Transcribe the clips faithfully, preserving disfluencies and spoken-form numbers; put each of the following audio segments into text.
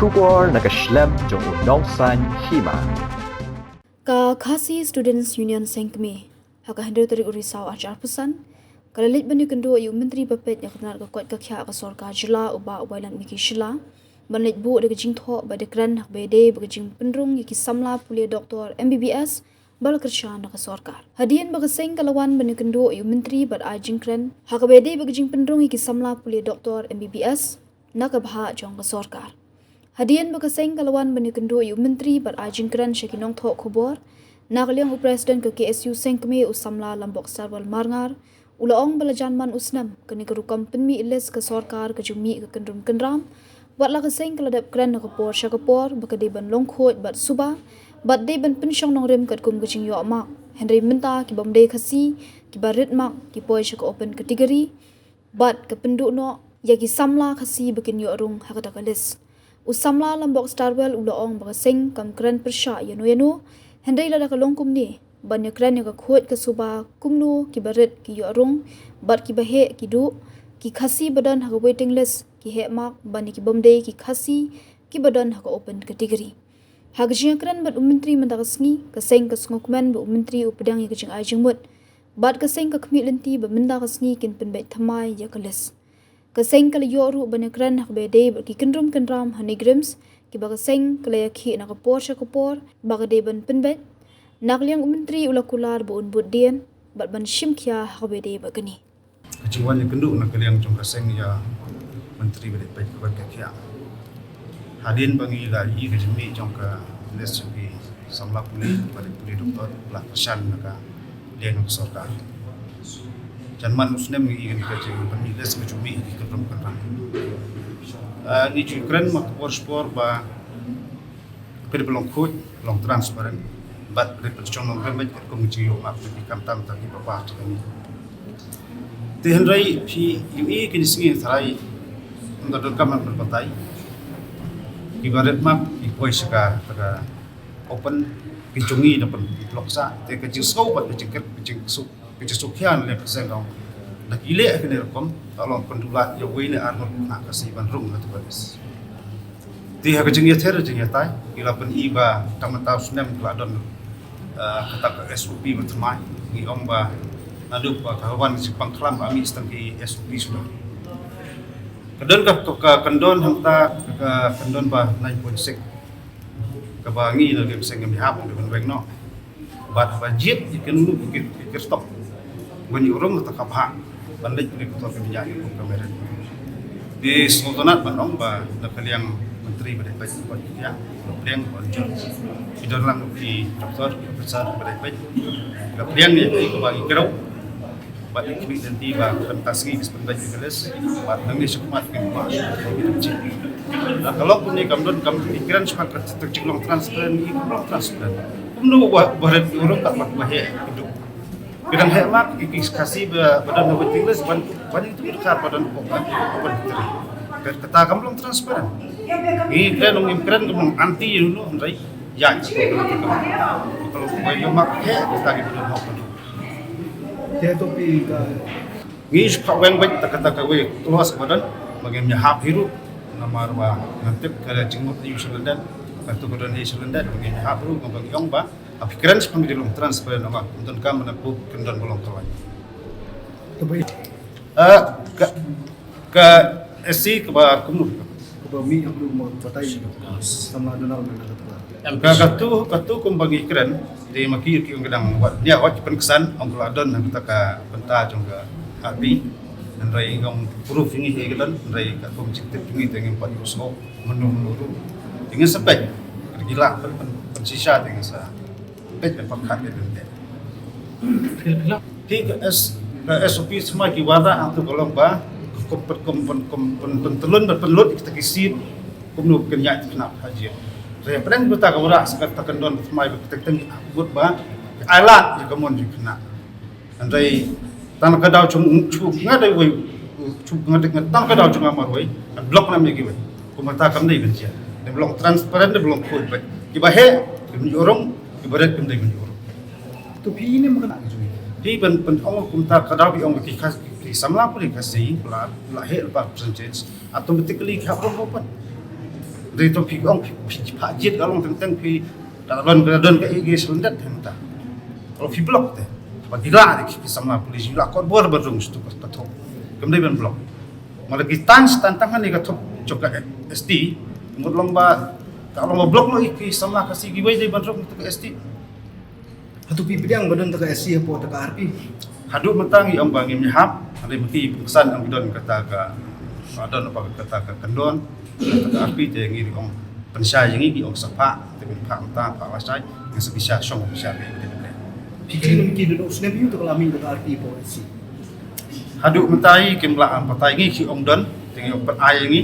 Khubor na ka shlem jong u nongsaiñ hima. Ka Khasi Students Union Seng Kmie, ha ka hynriew tarik u Risaw arhajar arphew san, ka la leit ban ïakynduh ïa u Myntri ba peit ïa ka tnat ka koit ka khiah ka sorkar jylla, u Bah Wailadmiki Shylla, ban leit buh da ka jingthoh bad da kren ha kaba ïadei bad ka jingpynrung ïa ki samla pule doktor M B B S ba la kyrshan da ka sorkar. Hadien ba ka seng ka la wan ban ïakynduh ïa u Myntri bad ai jingkren ha kaba ïadei bad ka jingpynrung ïa ki samla pule doktor M B B S na ka bhah jong ka sorkar. Hadien ba ka seng ka la wan ban ïakynduh ïa u Myntri bad ai jingkren sha ki nongthoh khubor, na ka liang u President ka K S U Seng Kmie, u samla Lambok Starwell Marngar, u la ong ba la jan man u snem kane ka rukom pynmih list ka sorkar ka jong mih ka kynrum kynram, wat la ka seng ka la dep kren na ka por sha ka por ba ka dei ban long khuid bad suba, bad dei ban pynshong nongrim katkum ka jingïoh mark. Hynrei mynta ki bym dei Khasi, ki ba rit mark, ki poi sha ka open category, bad ka pynduh noh ïa ki samla Khasi ba kin ïoh rung ha kata ka list. U samla Lambok Starwell u la ong ba ka seng kam kren pyrshah ïano ïano, hynrei lada ka long kumne, ban ïakren ïa ka khuid ka suba kumno ki ba rit ki ïoh rung, bad ki ba heh ki duh, ki Khasi ba don ha ka waiting list ki heh mark, ban ïa ki bym dei ki Khasi ki ba don ha ka open category. Ha ka jingïakren bad u Myntri mynta ka sngi, ka seng ka sngewkmen ba u Myntri u pdiang ïa ka jingai jingmut, bad ka seng ka khmih lynti ba mynta ka sngi kin pynbeit thymmai ïa ka list. Ka seng ka la ïoh ruh ban ïakren ha kaba ïadei bad ki kynrum kynram ha NEIGRIHMS, ki ba ka seng ka la ïakhih na ka por sha ka por ba ka dei ban pynbeit. Na ka liang u Myntri u la kular ba un bud dien bad ban shim khia ha kaba ïadei bad kane. Ka jingwan ïakynduh na ka liang jong ka seng ïa u Myntri ba dei peit ka koit ka khiah. Hadien ba ngi la ïohi ka jingmih jong ka list jong ki samla pule, ba dei pule doktor, ba la kyrshan na ka liang ka sorkar. Jan man u snem ngi ïohi ka jingmih list ka jingmih ki kynrum kynram. Ah, ngi ju kren markhubor shipor ba ka dei ba long khuid, long transparent, bad ka dei ba pynshong nongrim bad katkum ka jingïoh mark jong ki, khamtam tang ki ba bah jong ngi. Te hynrei phi ïohi kine ki sngi tharai, ynda donkam ban pynbatai, ki ba rit mark ki poi sha ka, ka open, ki jong ngi da pynblock sah. Te ka jingsngew bad ka jingkyrpad, ka jingsuk, ka jingsuk khian lem ka seng ka ong, da ki leh kane rukom, ka long pyndulat ïa uwei ne ar ngut na ka seng ban rung na tu ka list. Te ha ka jingïather jingïatai, ki la pyni ba tang mynta u snem ka la don, eh, kata ka S O P ba thymmai. Ngi ong ba naduh ba ka wan ka jingpang khlam ba mih stang ki S O P suda. Ka don ka, ka, ka kyndon hangta, ka kyndon ba nine point six, kaba ngi na ka seng ngam ïahap ban weng noh. Bad ba jied ïa kano kano ki, ki, ki stop ban ïoh rung kata ka bhah ban leit pynleit pyntor ka bniah ïa kum ka merit. Te sngewtynnat ban ong ba na ka liang Myntri ba dei peit, ba dei peit ïa ka liang ban jur, ki don lang ki doktor, ki professor ba dei peit, ka liang ïa ki ba ki kyrau. Bad ngi khmih lynti ba kynta sngi ki sa pynbeit ïa ka list, bad nangne shakhmat ki ba ki dang jin. Ka long kumne, kam don, kam, ngi kren shaphang ka, ka jinglong transparent, ngi kam long transparent. Kumno ba, ba rit ïoh rung, bad ba heh ki duh. Ki dang heh mark ki, ki Khasi ba, ba don ha waiting list, ban, ban ïa ki dkhar ba don ha open, open category. Kata kam long transparent. Ngi kren, ngi kren kam long anti ïa uno, hynrei ïa, ka long ba ïoh mark heh, kata ki ba don ha open. Te to phi ka Ngi shu phah weng beit da kata kawei ka clause kaba don ba ngim ïahap hi ruh, namar ba ngan tip ka jingmut aïu sha lyndet, katu ka don hi sha lyndet, ba ngim ïahap ruh, ba ngi ong ba hap kren shaphang ka jinglong transparent, namar ym donkam ban pyndonkam ban long kawei. Kaba Ah, ka, ka S C kaba kumno? Kaba mih ha ka batai. Samla Donald Mandela kata. Ka, katu, katu kumba ngi kren, te ma ki, ki ong ka dang wat, ïa, wat pynksan, ong ka la don ha kata ka bynta jong ka A P. Hynrei ong proof ngi hi ka don, hynrei ka kum jingtip ngi te ngim pat ïohsngew mynno mynno ruh. Te ngin sa peit, ka la pyn, pyn, pynshisha te ngin sa peit, pyn, pynkhot te ngin peit. Phi ka S, ka S O P thymmai ki wanrah hangtu ka long ba kum, kum, kum, kum, pyn, pyntyllun bad pynlut kita ki seat kumno kin ïaid khynnah ha jied. Hynrei hapdeng kata ka wanrah sa kata ka kyndon thymmai ba kita ki teng ki bud ba ki ailad ïa ka mon jong khynnah. Hynrei tang ka daw jong, jong nga dei wei, jong nga dei, tang ka daw jong nga marwei, ngan block nam ïa kiwei. Kumta kam dei ban jia. Dei ban long transparent, dei ban long khuid beit. Kiba heh kim ïoh rung, kiba rit kim dei ban ïoh rung. To phi ne ma ka na ka jong phi ban pyn ong kumta ka daw phi ong ki Khas, ki samla pule Khasi la, la heh lypa percentage, automatically ki hap rung open. Dei to phi ong phi phi pha jied ka long teng teng phi da don ka don ka igi selendet hem ta. Kalau phi block te. Ba gila de phi samla police gila kot bor ba rung stu ka ta thok. Kam dei ban block. Mala ki tan tan tang ni ka thok jong ka S T. Ngut long ba ka long ba block lo i phi samla ka si gi wei dei ban rung tu ka S T. Hatu phi pdiang ba don ta ka S T hapoh ta ka R P. Haduh mynta ngi ong ba ngim ïahap, hynrei mynta pynsan ong don kata ka, ba don ba kata ka kyndon, kata ka R P te ngi ong pynshai ïa ngi ngi ong sa phah, te pynphah mynta phah lashai, ngi sa pynshai shong pynshai be te be. Phi kren mynta don u snem ïa ta ka la mih ta ka R P hapoh S T. Haduh mynta i kim lah am patai ngi ki ong don, te ngi ong pynai ïa ngi,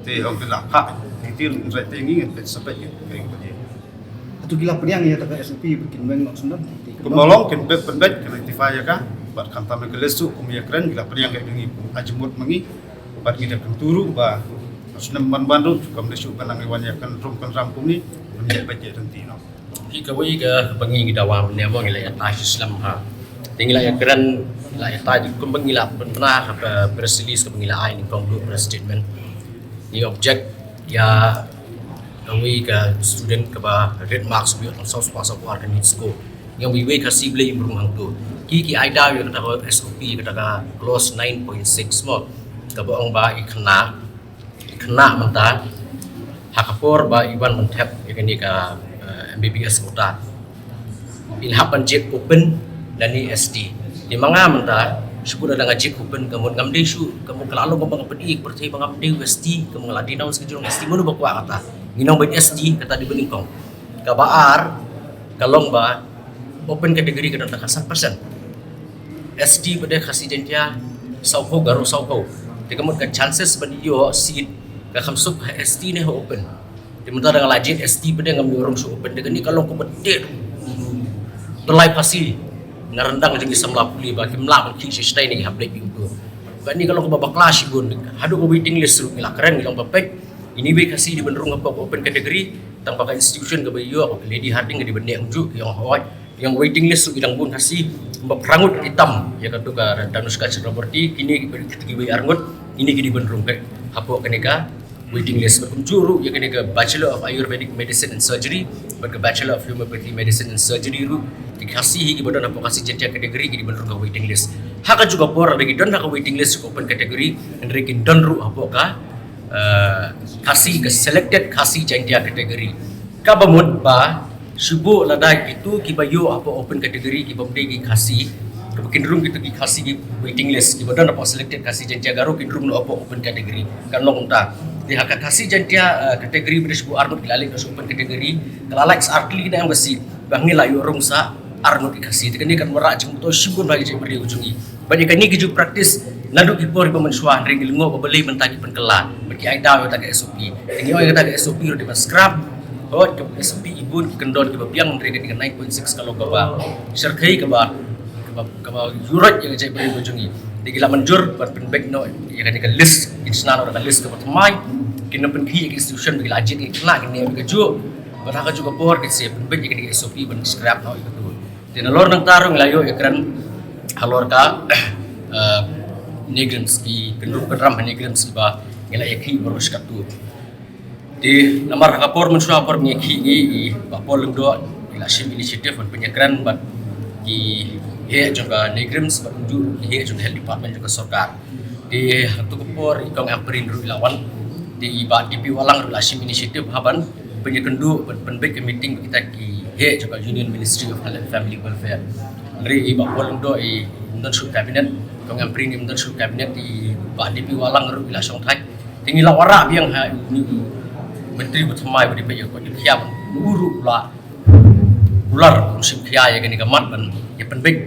te ong ki la phah, te ti ong rai te ngi ngi pynsapai ïa ngi. Atu ki la pdiang ïa ta ka S O P ba kin weng noh sendon. Kumba long kin bet pynbet kin rectify ïa ka. Bad khamtam ka list ruh kum ïa kren ki la pdiang ïa ngi kum ajmut ma ngi. Bad ngi da kyntu ruh ba snem ban ban ruh kam da shu ban nang wan ïa kan rum kan ram kum ni. Ban ïa bet ïa tenti noh. Ki kawei ka ba ngi ngi da wan ne mo ngi la ïa tai shi slem ha. Te ngi la ïa kren ngi la ïa tai kum ba ngi la pynbna ha press release ka ba ngi la ai ni kong lu press statement. Ngi object ïa kawei ka student kaba red marks bad tang saw spah saw phew ar ka NEET score. Ngi ong ba iwei ka si Blei im rung hangto. Ki ki ai daw ïa kata ka S O P kata ka clause nine point six mo. Kaba ong ba i khynnah, i khynnah mynta ha ka por ba i wan ban thep ïa kane ka, eh, M B B S quota. Phin hap ban jied open lane S T. Te ma nga mynta shu kut da nga jied open ka mut ngam dei shu ka mut ka la long ka ba nga pynïaid pyrthei ba ngam dei S T ka mut nga la dei na ka jong S T mano ba kwah kata. Ngi nong ban S T kata dei ba nyngkong. Kaba ar ka long ba open category ka don ta ka san percent. S T ba dei Khasi Jaiñtia saw phew Garo saw phew. Te ka mut ka chances ban ïoh seat ka kham suk ha S T ne ha open. Te mynta da nga la jied S T pat de ngam ïoh rung sha open de kane ka long kumba te. Te lai phasi na ryndang jong ki samla pule ba kim lah ban khih sha shatei ne ki hap leit ïa u to. Kane ka long kumba bakla shibun. Haduh ka waiting list ruh ngi la kren ngi long ba peit. Ini wei Khasi dei ban rung hapoh ka open category. Tang ba ka institution kaba ïoh ka Lady Hardinge ka dei ban neh kumjuh ki ong hooid. Ïa ka waiting list ruh ki dang bun Khasi. Ba phra ngut ki tam ïa katu ka Danushka Chakraborty kine ki bad kito kiwei ar ngut. Ini ki dei ban rung peit hapoh kane ka waiting list. Bad kumjuh ruh ïa kane ka Bachelor of Ayurvedic Medicine and Surgery bad ka Bachelor of Homeopathy Medicine and Surgery ruh ki Khasi hi kiba don hapoh Khasi Jaiñtia category ki dei ban rung ka waiting list. Ha kajuh ka por lada ki don ha ka waiting list ka open category hynrei kin don ruh hapoh ka, eh, Khasi ka selected Khasi Jaiñtia category. Kaba mut ba shu buh lada kito kiba ïoh hapoh open category kiba ym dei ki Khasi, kaba kin rung kito ki Khasi ki waiting list, kiba don hapoh selected Khasi Jaiñtia Garo kin rung noh hapoh open category. Kan long kumta. Te ha ka Khasi Jaiñtia, eh, category ba dei shu buh ar ngut ki la leit noh sha open category, ka la lait sa ar tylli ki na em ka seat, ba ngi la ïoh rung sa ar ngut ki Khasi. Te kane kan wanrah jingmyntoi shibun ba ki jait briew jong ngi. Bad ïa kane ki ju practice naduh ki por kiba mynshuwa hynrei ngi lyngngoh ba balei mynta ki pynkylla bad ki ai daw ïa kata ka S O P. Te ngi ong ïa kata ka S O P ruh dei ban scrap. Hooid ka S O P ki bun ki kyndon kiba biang hynrei kane ka nine point six ka long kaba shyrkhei kaba kaba kaba ïuhroit ïa ka jaitbynriew ka jong ngi. Te ki la mynjur ban pynbeit noh ïa kane ka list, kin shna noh da ka list kaba thymmai. Kin nang pynkhih ïa ka institution ba ki la jied ïa ki khynnah kin neh ïa kajuh. Bad ha kajuh ka por kin sa pynbeit ïa kane ka S O P ban scrap noh ïa katu. Te nalor nangta ruh ngi la ïoh ïakren halor ka, eh, NEIGRIHMS ki kynrum kynram ha NEIGRIHMS kiba ngi la ïakhih baroh shi katto. Te namar ha ka por mynshuwa por ngi ïakhih ngi i Bah Paul Lyngdoh i la shim initiative ban pynïakren bad ki heh jong ka NEIGRIHMS bad kumjuh ki heh jong ka health department jong ka sorkar. Te ha kato ka por i Kong Ampareen ruh i la wan. Te i Bah D P Wahlang ruh i la shim initiative ha ban pynïakynduh ban pynbeit ka meeting bad kita ki heh jong ka Union Ministry of Health and Family Welfare. Hynrei i Bah Paul Lyngdoh im don shuh cabinet, Kong Ampareen im don shuh cabinet, i Bah D P Wahlang ruh i la shongthait. Te ngi la wanrah biang ha uni u Myntri ba thymmai ba dei peit ïa ka koit ka khiah, u ruh u la kular, u shim khia ïa kane ka mat ban ïa pynbeit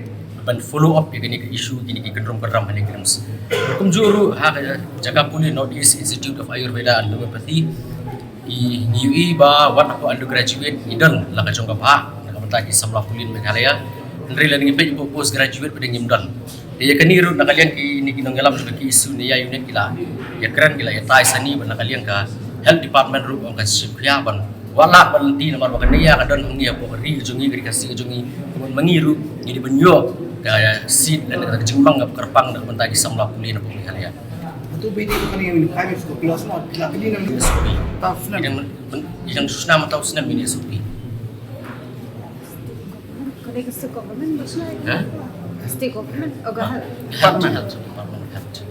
ban follow up ïa kane ka issue kine ki kynrum kynram ha NEIGRIHMS. Kumjuh ruh ha ka jaka pule North East Institute of Ayurveda and Homeopathy, ki ngi ïohi ba wat hapoh undergraduate ngi don la ka jong ka bhah na ka bynta ki samla pule na Meghalaya. Hynrei lada ngi peit hapoh postgraduate pat de ngim don. Te ïa kane ruh na ka liang kine ki nongïalam jong ka K S U Naiya unit ki la ïakren ki la ïatai sani bad na ka liang ka health department ruh ong ka shim khia ban Wat la ban lynti namar ba ka NEIYA ka don hangne hapoh ka ri ka jong ngi, ka ri Khasi ka jong ngi. Ka mut ma ngi ruh ngi dei ban ïoh ka seat lane ka jingmang kaba kyrpang na ka bynta ki samla pule na pdeng Meghalaya. Ubi di ko kani yang kami suka kelas na, kita beli nang di S O P. Tahu senang. Yang yang senang atau senang ini S O P. Kane ka state government ba shnai. Ha? State government. Oh, ka health. Health, health, Department of Health.